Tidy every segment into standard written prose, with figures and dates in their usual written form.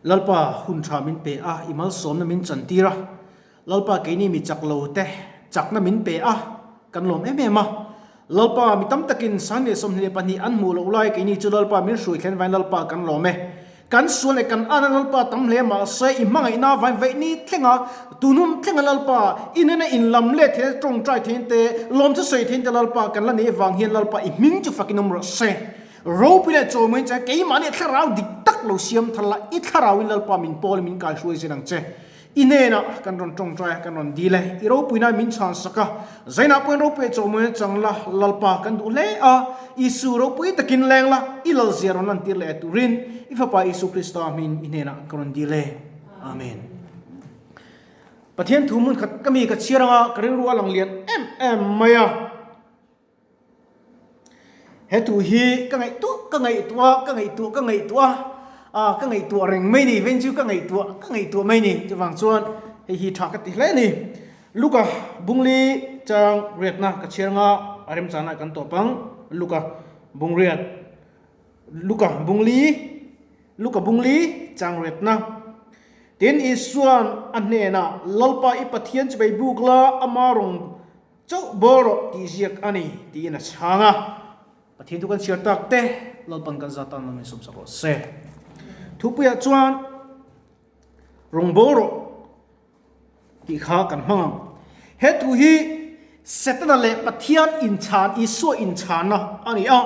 Lalpa hun tha min pe a, i malsawmna min chantir a. Lalpa keini mi chak lo te chakna min pe a, kan lawm em em a. Lalpa mi tam takin 22 an hmuh loh lai keini chu Lalpa min hruai thlen vain Lalpa kan lawm e. Kan sual leh kan ana Lalpa tam hle mahse i hmangaihna vain vaih ni thlenga tunhun thlenga Lalpa i nena in lam let theihna tawngtai theihna te lawmthu sawi theihna te Lalpa kan la nei avang hian Lalpa i hming chu fakin awm rawh se. Ropui leh chawimawin che keimahni thlarau dik tak lo siam thar la i thlarauin Lalpa min pawl in min kaihruai zel ang che. I hnenah kan rawn tawngtai a, kan rawn dil e. I ropuina min chhan sak a, Zainah pawhin ropui a chawhmawina chang la, Lalpa kan duh hle a. Isu ropui takin leng la, i lalzia rawn lantir leh turin i Fapa Isu Krista hming i hnenah ka rawn dil e. Amen. Pathian thu hmun khat ka mi ka chhiar anga ka rilru a lang lian em em mai a. He thu hi ka ngaihtuah ka ngaihtuah ka ngaihtuah ka ngaihtuah a ka ngaihtuah reng mai ni veng chu ka ngaihtuah ka ngaihtuah mai ni chuvang chuan hei hi tha ka ti hle a ni. Luka bungli chang riatna ka chhiar anga a remchana kan tawp ang Luka bungriat Luka bungli Luka bungli chang riatna tin Isuan a hnenah Lalpa i Pathian chu bei buk la ama rawng Chauh bawr rawh tih ziak a ni tiin a chhang a. Pathian chu kan chhiar tak te Lalpan kan zat tan min sawmsak rawh se. Thupuiah chuan rawn bawr rawh tih kha kan hmang ang. He thu hi Setana leh Pathian inchhan, Isua inchhanna a ni a.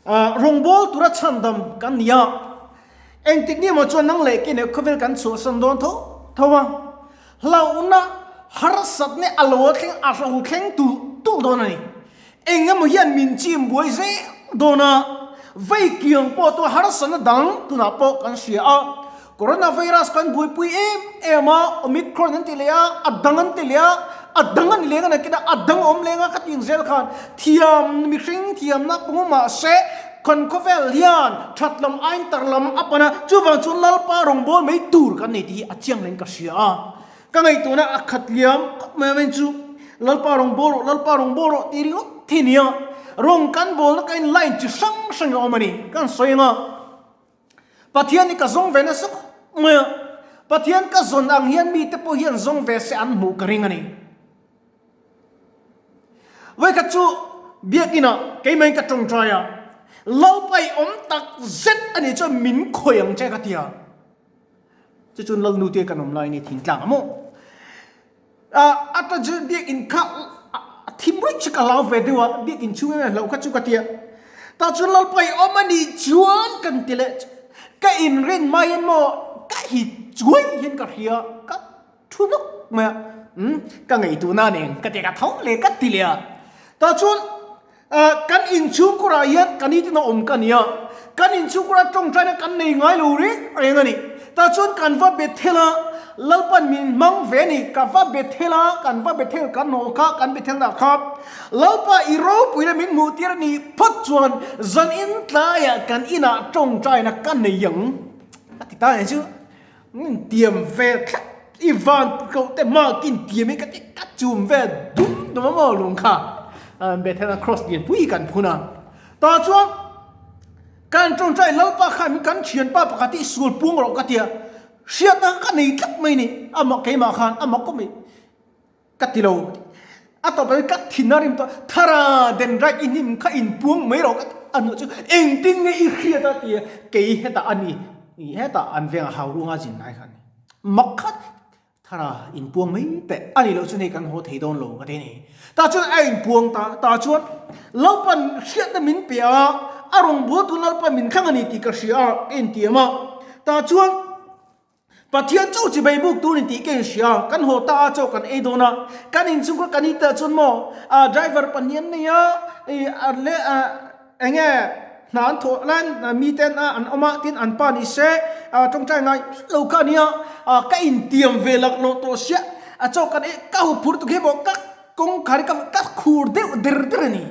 Rawngbâwl tura chhandam kan ni a, engtik ni emaw chuan nang leh kei nen khawvel kan chhuahsan dawn tho tho a, hlauhna harsat nge a lo thleng a hro thleng tulh tulh dawn a ni. Eng emaw hian min chim buai zel dawn a, vei kiang pawh chu harsatna dang tunah pawh kan hria a, Coronavirus kan buaipui em em a, Omicron an ti leh a, a dang an ti leh a, a dang a ni leng a nakin a, a dang a awm leng a ka tih ang zel khan thiam mihring thiamna pawh mahse kan khawvel hian that lam aiin tar lam a pan a, chuvang chuan Lalpa rawngbâwl mai tur kan nei tih hi a chiang hleng ka hria a, ka ngaihtuahna a khat liam khawp mai mai chu Lalpa rawngbâwl rawh, Lalpa rawngbâwl rawh tih ringawt hi a ni a, rawng kan bâwlna ka in line chi hrang hrang a awm a ni, kan sawi ang a. Pathian hi ka zawng ve nasa khawp mai a, Pathian ka zawn ang hian mite pawh hian zawng ve se an hmuh ka ring a ni. Vawikhat chu biakinah keimah in ka tawngtai a, Lalpa i awm tak zet a nih chuan min khawih ang che ka ti a. Chu chuan Lalnu te kan awm lai ni thingtlang a maw? A ta chu biakin kha a thim ruih chu ka hlau ve deuh a, biakin chhung em em hlauh kha chu ka ti a. Tah chuan Lalpa i awm a nih chuan kan ti leh ka inrin maiin maw ka hi chuai hian ka hria ka thu nawk mai a, umm ka ngaihtuahna nen ka ti a ka tho leh ka ti leh a. Tah chuan kan inchhungkurah hian ka nitin a awm ka ni a, kan inchhungkurah tawngtaina kan nei ngai lo reng reng a ni. Tah chuan kan va Bethel a, Lalpan min hmang ve a ni, ka va Bethel a, kan va Bethel kan hnawh kha, kan Bethel dah kha Lalpa i ropuina min hmuh tir a nih phawt chuan zan in tlaiah kan inah tawngtaina ka nei ang a ti ta a ni chu. Min tiam ve thlap i van koh te hma kin tiam in ka ti ka chum ve dum dum a maw lung kha Bethel a cross lian pui kan phun a tah chuan kan tawngtai lalpa khan min kan thianpa pakhat hi sual puang rawh ka tia hriatna ka nei tlat mai ni amah keimah khan amah kawm i ka ti lo a tawp ah ka thin a rim tawh thara den right i hnim kha in puang mai rawh ka ti a hnuah chu engtin nge i hriat a ti a kei hetah a ni hetah an veng a hau runga zin lai kha a ni mak khat thara in puang mai teh a nih loh chuan hei kan haw thei dawn lo ka ti a ni tah chuan a in puang ta tah chuan Lalpan hriatna min pe a a rawngbâwl tu Lalpan min thlang a ni tih ka hria a ka intiam a tah chuan Pathian chauh chi bei buk tur in tih ka inhria, kan haw ta a chaw kan ei dawn a, kan inchhung kha kan hit ah chuan maw ah driver pahnih an nei a, ih a leh ah eng nge hna an thawh laiin mi te an awm a tin an pa ni se ah tawngtai ngai lo kha a nia, ah ka intiam ve laklawh tawh sia a chaw kan ei ka huphurh tuk hi maw ka kawngkhar hi ka khur deuh der der a ni.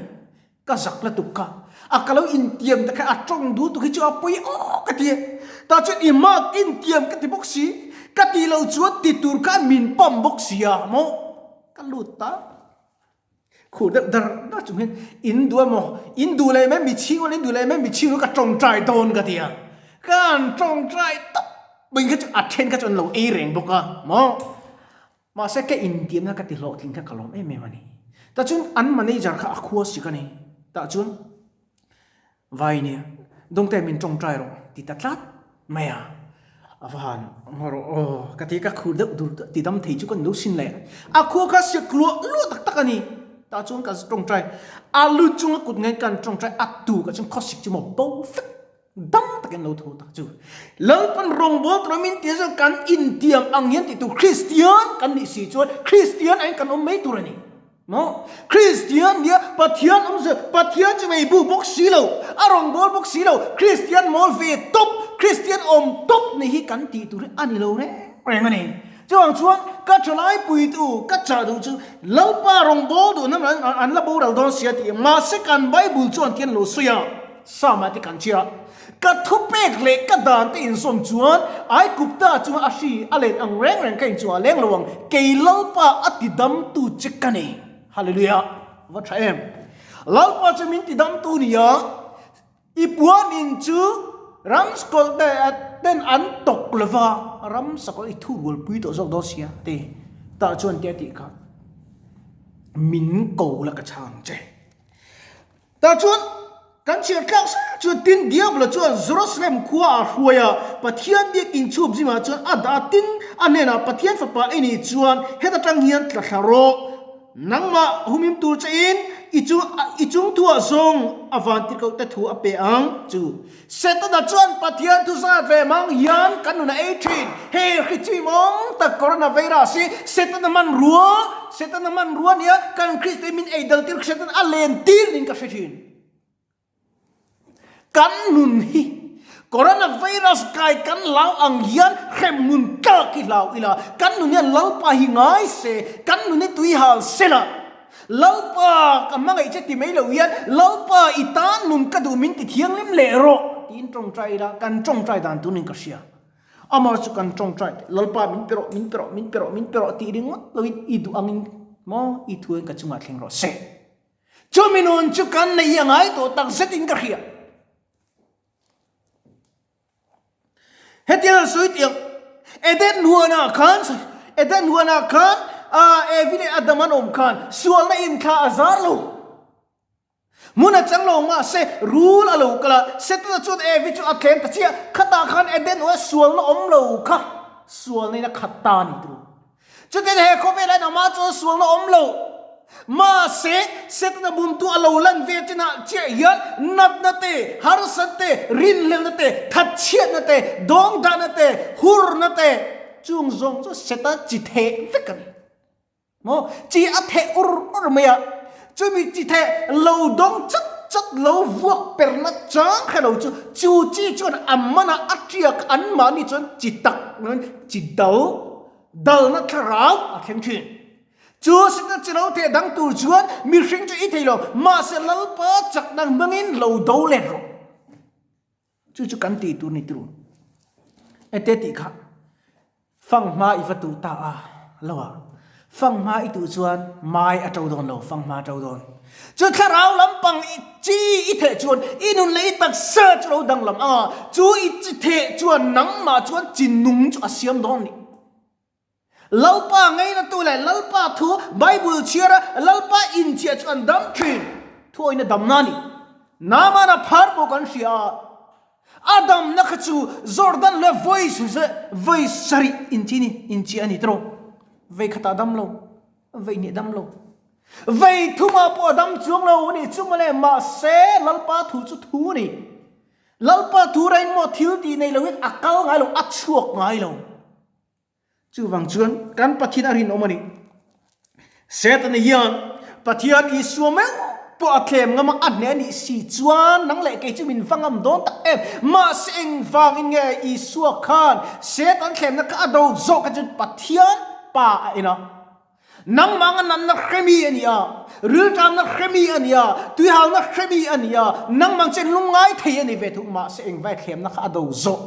Ka zak la tuk kha. A ka lo intiam ta kha a tawng duh tuk hi chu a pawi awk ka ti e. Tah chuan i mark intiam ka ti bawk si, ka tih loh chuan ti tur kha min pump bawk si a maw? Ka lut ta. Khur deuh dar dar chung hian in duh emaw, in duh leh mai mi chhing in duh leh mai mi chhing ka tawngtai dawn ka ti a. Ka han tawngtai tawp. Mai kha chu a then kha chu an lo ei reng bawk a maw. Mahse ka intiamna ka ti hlawhtling kha ka lawm em em a ni. Tah chuan an manager kha a khua sik a ni. Tah chuan vai nia Dawngte min tawngtai rawh ti ta tlat mai a. A va han ngaw rawh aw ka ti ka khur deuh dur ti dam thei chu ka ni lo sin le. A khua kha siak luah luah tak tak a ni. Tah chuan ka tawngtai a lu chunga kut ngai kan tawngtai a tu ka chuan khawsik chu maw bo vek. Dam takin lo tho tak chu. Lalpan rawngbâwl tura min tia chuan kan intiam ang hian tih tur Kristian kan nih si chuan Kristian angin kan awm mai tur a ni. Maw? Kristian nia Pathian awm zel, Pathian chu mei bu bawk si lo, a rawngbâwl bawk si lo, Kristian mawl ve tawp, Kristian awm tawp nih hi kan tih tur hi a ni lo reng reng a ni. Chuvang chuan ka thalai puitu ka chah duh chu Lalpa rawngbâwl duhna an la boral dawn sia tih mahse kan Bible chuan tian lo sawi a. Sama te kan chhia. Ka thupek leh ka dan te inzawm chuan Aigupta chunga a hri a len ang reng reng ka inchungah leng lo ang, kei Lalpa a tidamtu che ka nei. Hallelujah! Va tha em! Lalpa chu min tidamtu nia, i puan in chu ramsakawlh te ten an tawk lova, ramsakawlh i thurualpui tawh zawk dawn sia te tah chuan tia tih kha min ko la ka chhang che. Tah chuan kan chhiar tlak zel chuan tin Diablo chuan Jerusalem khua a hruai a, Pathian biakinn chhup zimah chuan a dah a, tin a hnenah Pathian fapa i nih chuan heta tang hian tla thla rawh, nangmah humhim tur che in i chung i chung thuah zawng a van tirhkoh te thu a pe ang chu. Setana chuan Pathian thu zat ve mang hian kan nun a ei thin. Hei hri chi mawng tak coronavirus hi Setana hmanrua, Setana hmanrua nia kan Kristian min ei dal tir Setana a len tir niin ka hre thin. Kan nun hi coronavirus kai kan hlau ang hian hremhmun tlak hi hlau ila, kan nun hian Lalpa hi ngai se, kan nun hi tui hal sela, Lalpa, ka hmangaih che ti mai lo hian, Lalpa, i tan nun ka duh min ti thianghlim leh rawh, tiin tawngtai ila, kan tawngtai dan tunin ka hria. Amah chu kan tawngtai teh, Lalpa, min pe rawh, min pe rawh, min pe rawh, min pe rawh tih ringawt loin i duh angin maw i thuin ka chungah thleng rawh se. Chumi nun chu kan nei a ngai tawh tak zetin ka hria. Hetiang an sawi tiang Eden huanah khan Eden huanah khan Evi leh Adam an awm khan sualna inthla a zar lo. Hmun a chang lo mahse rul a lo kal a, Setana chuan Evi chu a thlem ta chiah. Khatah khan Eden huan sualna awm lo kha sualna in a khat ta a ni tur. Chutin he khawvelah hian amah chuan sualna awm lo. Mahse, Setana bumtu a lo lan ve chinah chiah hian natna te, harsat te, rinhlelhna te, thatchhiatna te, dawngdahna te, hurna te, chung zawng chu Setana chi theh vek a ni. Maw? Chi a theh ur ur mai a. Chumi chi theh lo dawng chat chat lo vuak perna chang kha lo chu, chu chi chuan a manah a tiak anmahni chuan chi tak chi dal Dalna thlarau a thleng thin. Chu sitna chi lo theh dang tur chuan mihring chu i thei lo, mahse Lalpa chakna hmangin lo do let rawh. Chu chu kan tih tur ni tur. Ete tih kha fang hma i va tuh ta a lo a, fang hma i tuh chuan mai a to dawn lo, fang hma a to dawn. Chu thlarau lampang i chi i theh chuan i nun leh i taksa chu lo danglam ang a, chu i chi theh chuan nangmah chuan chi nung chu a siam dawn a ni. Lalpa ngainatu leh Lalpa thu Bible chhiara Lalpa inchiah chu an dam thin. Thuawina damna a ni. Namana phar pawh kan hria a, a damna kha chu Jordan leh vawi vawi sarih inchi ni inchiah a ni tawh. Vei khatah dam lo, vei hnih dam lo. Vei thumah pawh a dam chuang lo a ni chu mawle, mahse Lalpa thu chu thu a ni. Lalpa thu rain maw thil tih nei loin a kal ngai lo, a chhuak ngai lo. Chuvang chuan kan Pathian a rinawm a ni. Setana hian Pathian Isua meuh pawh a thlem ngam a, a hneh a nih si chuan nang leh kei chu min va ngam dawn tak em. Mahse engvangin nge Isua khan Setan thlemna kha a do zawk kha chuan Pathian Pa a en a. Nangmah anga natna hremi a ni a, rilṭamna hremi a ni a, tuihalna hremi a ni a, nangmang chen lungngai thei a ni ve thung. Mahse engvai thlemna kha a do zawh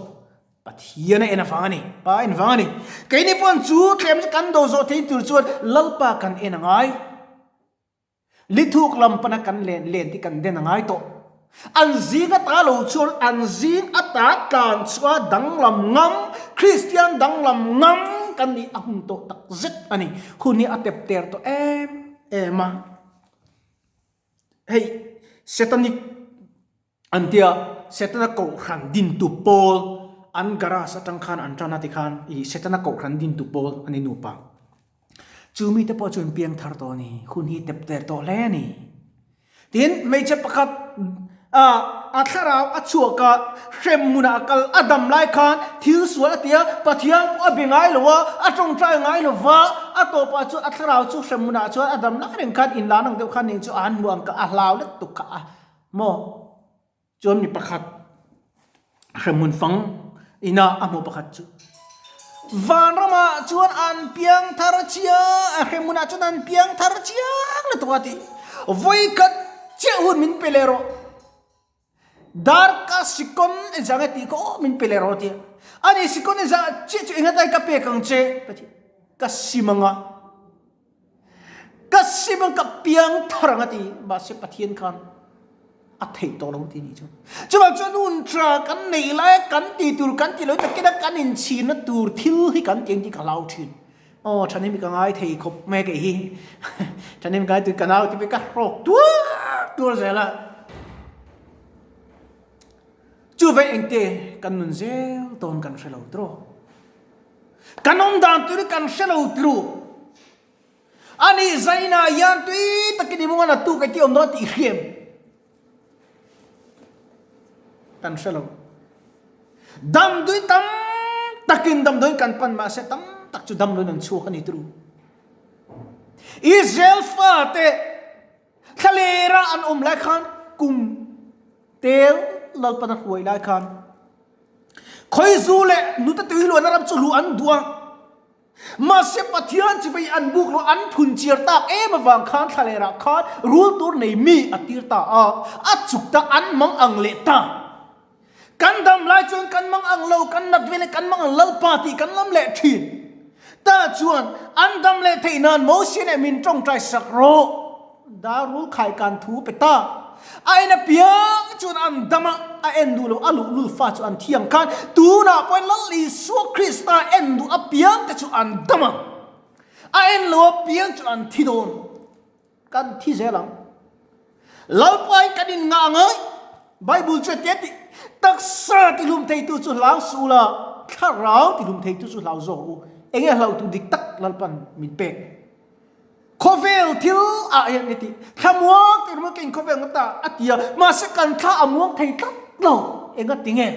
Pathian a en avang a ni, Pa a en vang a ni. Keini pawhin chu thlem chu kan do zawh thei tur chuan Lalpa kan en a ngai. Lithuk lam pana kan len len tih kan den a ngai tawh. An zing ata lo chuan an zing ata tlan chu a danglam ngam. Kristian danglam ngam kan nih a hun tawh tak zet a ni. Hun hi a tep ter tawh em em a. Hei Setanic an tia Setana kohhran dintu pawl an garage atang khan an tan a tikhan ih Setana kohhran dintu pawl a ni nupa. Chu mite pawh chu an piang thar tawh a ni. Hun hi tep ter tawh hle a ni. Tin, hmeichhe pakhat a thlarau a chhuak a, hrem hmunah a kal a dam lai khan thil sual a ti a, Pathian pawh a be ngai lo a, a tawngtai ngai lo va, a tawpah chuan a thlarau chu hrem hmunah chuan a dam lai reng khan inlan ang deuh khan ning chu a han hmu ang ka a hlau let tuk kha a maw? Chuan mi pakhat hremhmun fang ina a hmuh pakhat chu vanramah chuan an piang thar chiang, a hremhmunah chuan an piang thar chiang lutuk a tih. Vawikhat chiah hun min pe leh rawh. Darka sikon engzah nge tih kha aw min pe leh rawh a ti a. Ani sikon engzah chiah chu engatan ka pek ang che ka ti. Ka sim anga. Ka sim ang ka piang thar ang a ti. Mahse Pathian khan a theih tawh lo ti nih chu. Chuvang chuan hun tha kan neih lai a kan tih tur kan tih loh takin a kan inchhirna tur thil hi kan ti ang tih ka hlau thin. Aw thanem hi ka ngai thei khawp mai a kei hi. Thanem ka ngai tui ka nau te pawh ka hrawk tuar tuar zel a. Chuvang engte kan nun zel tawn kan hre lo tawh. Kan awm dan tur hi kan hre lo tlu. Ani zaina hian tui takin i munga natu kai ti awm dawn tih hriam kan hre lo. Damdui tam takin damdawiin kan pan mahse tam tak chu damdawiin an chhuak a ni tru. Israel fate thlalera an awm lai khan kum tel Lalpan a hruai lai khan Khawizu leh nute tuiluana ram chu hluh an duh a, mahse Pathian chibai an buk lo, an phun chiar tak em avang khan thlalerah khan rul tur nei mi a tir ta a, a chuk ta an mang ang leh ta. Kan dam lai chuan kan mang ang lo, kan nat ve leh kan mang ang Lalpa tih kan lam leh thin. Ta chuan an dam leh theih nan Mosia nen min tawngtai sak rawh. Darul khaikan thu pe ta. A en apiang chuan an dam a, a en duh lo, a luhlul fa chu an thiang khan tunah pawhin Lal Isua Krista en duh apiang te chu an dam a, a en lo apiang chu an thi dawn. Kan thi zel ang. Lalpain kan in ngah ngai. Bible chu tia tih taksa tihlum theitu chu hlau suh la, thlarau tihlum theitu chu hlau zawk u. Enge hlauhtu dik tak Lalpan min pek. Khawvel thil ah hian ni tih thlamuang tih ringawt ka inkhawvel ngawt a a ti a, mahse kan thla a muang thei tlat lo, enga ti nge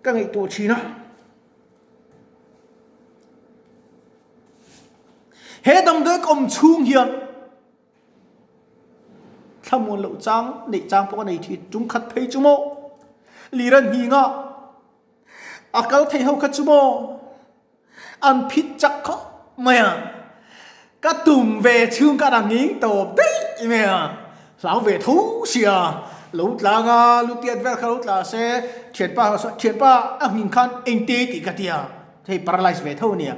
ka ngaihtuah thin a. He damdawi ka awm chhung hian thlamuan loh chang neih chang pawh ka nei thin, tum khat phei chu maw lir a hning a, a kal thei ho kha chu maw. An phit chak khawp mai a, ka tum ve chhung khan a nghing tawp daih mai a, hlau ve tho sia, lo tlang a, lutiat vel kha lo tla se, thianpa ho saw, thianpa a nghing khan engte tih ka tia, hei paralyze ve tho ania,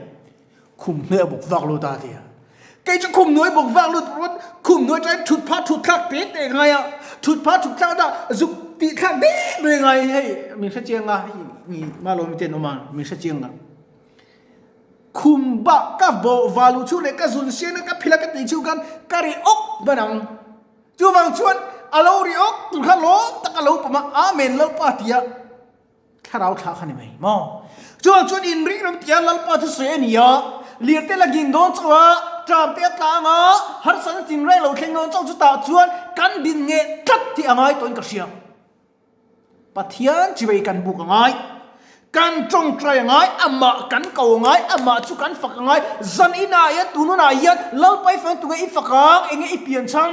khum hnuai a bawk vak lut a tia, kei chu khum hnuai bawk vak lut ruat, khum hnuai atangin thut phah thut thlak te te ngai a, thut phah thut thlak dah zuk tih thlak deuh deuh ngai hei min hre chiang a, malo miten awm a min hre chiang a. Khum bak ka bawh va luh chu leh ka zun sian a ka phil a ka tih chu khan ka ri awk hman ang. Chuvang chuan a lo ri awk tur kha lawm tak a lo pawm a, Amen Lalpa tia thlarau thla kha ni mai maw. Chuvang chuan inring ram tia Lalpa thu sawi a ni a, lirte la gin dawn chauh a, tram te a tlang a, harsatna tin reng lo thleng dawn chauh chutah chuan kan din ngeh tlat tih a ngai tawhin ka hria. Pathian chibai kan buk a ngai, kan tawngtai a ngai, amah kan ko a ngai, amah chu kan fak a ngai. Zan inah hian tun hunah hian Lalpa i fan tunge i fak ang, enge i pian chhan?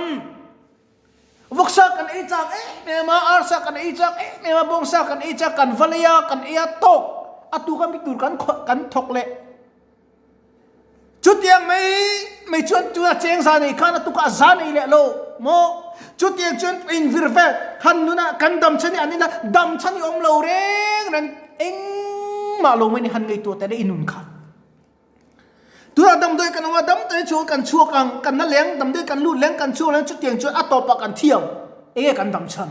Vawksa kan ei chak em em a, arsa kan ei chak em em a, bawngsa kan ei chak, kan va lei a, kan ei a tawk a tuk a mi tur kan kan thawk leh. Chutiang mai mai chuan tuna cheng za nei khan a tukah a za nei leh lo maw? Chutiang chuan in vir vel han nunah kan dam chhan hi an ina dam chhan hi awm lo reng reng engmah lo mai ni han ngaihtuah teh le i nun kha. Tunah damdawi kan awm a, damdawi chu kan chhuak ang, kan na leng, damdawi kan lut leng, kan chhuak leng chutiang chuan a tawpah kan thiam enge kan dam chhan.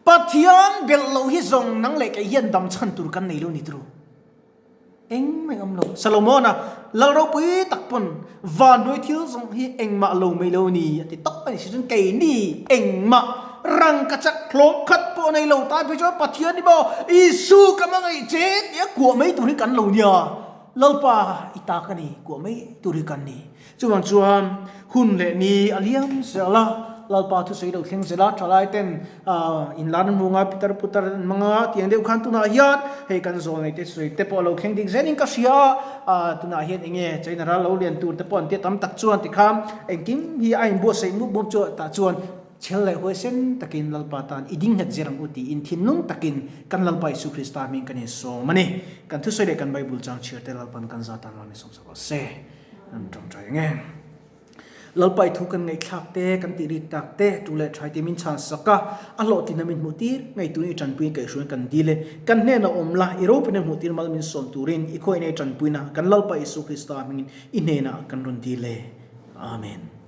Pathian belh loh hi zawng nang leh kei hian dam chhan tur kan nei lo ni turu. Engmah awm lo. Salomona lal ropui tak pawn van hnuai thil zawng hi engmah lo mai lo ni a ti tawp a ni. Chuan keini engmah rangka chak hlawm khat pawh nei lo tan phei chuan Pathian hi maw Isu ka hmangaih che tia kuah mai tur hi kan lo nia. Lalpa i ta ka ni kuah mai tur hi kan ni. Chuvang chuan hun leh ni a liam zel a, Lalpa thusawi lo thleng zel a, thalai ten inlan an hmu nga, pitar putar an hmang a, tiang deuh khan tunah hian hei kan zawlnei te sawi te pawh a lo thleng dik zelin ka hria a, tunah hian eng nge China ral lo lian tur te pawh an tia tam tak chuan tikhan engkim hi a inbuatsaih mup mup chu tah chuan chhel leh huaisen takin Lalpa tan i ding nghet zel ang u tiin thinlung takin kan Lalpa Isu Krista hming kan insawm a ni. Kan thusawi leh kan Bible chang chhiar te Lalpan kan za tan mal min sawm sak rawh se. An tawngtai ang e. Lalpa i thu kan ngaihthlak te, kan tih rik tak te, tu leh thai te min chhan sak a, a hlawhtlin a min hmuh tir, ngaihtuin i tanpuiin kaihhruaiin kan dil e. Kan hnenah awm la, i ropuina hmuh tir mal min sawm turin i khawihnei tanpuina kan Lalpa Isu Krista hmingin i hnenah kan rawn dil e. Amen.